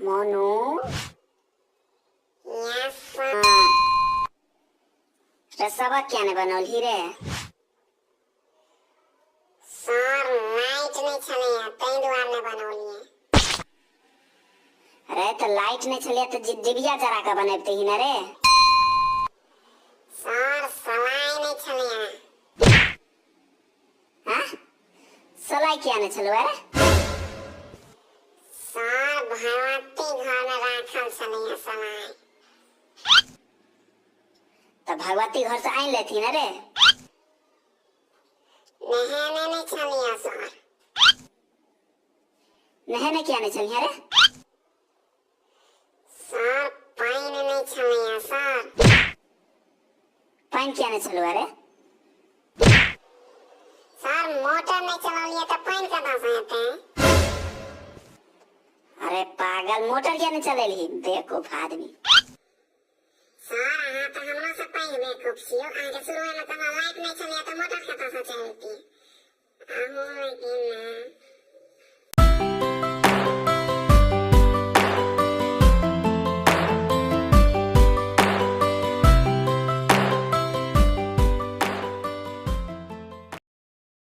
Monu. Yes sir. रे, सबक किया नहि बनौलही रे? सर, लाइट नहि छलैया, ताहि दुआरे नहि बनौलियै। रे, तऽ लाइट नहि छलैया तऽ डिबिया जरा कऽ बनबितही ने रे। सर, सलाइ नहि छलैया। हाँ, सलाइ किया नहि छलौ रे? सर, भगवती घरमे राखल छलैया सलाइ। तऽ भगवती घर से आनि लेथिन ने रे। नहेने नहि छलियै सर। नहेने किया नहि छलियै रे? सर, पानि नहि छलैया सर। पानि किया नहि छलौ रे? सर, मोटर नहि चलौलियै तऽ पानि कतऽसँ हेतै? अरे पागल, मोटर किया नहि चलेलही? बेवकूफ आदमी। सर, अहाँ तऽ हमरो से पैघ बेवकूफ छियौ। अहाँके शुरुएमे कहलहुँ, लाइट नहि छलैया तऽ मोटर कतऽसँ चलती अहूँ लेकिन।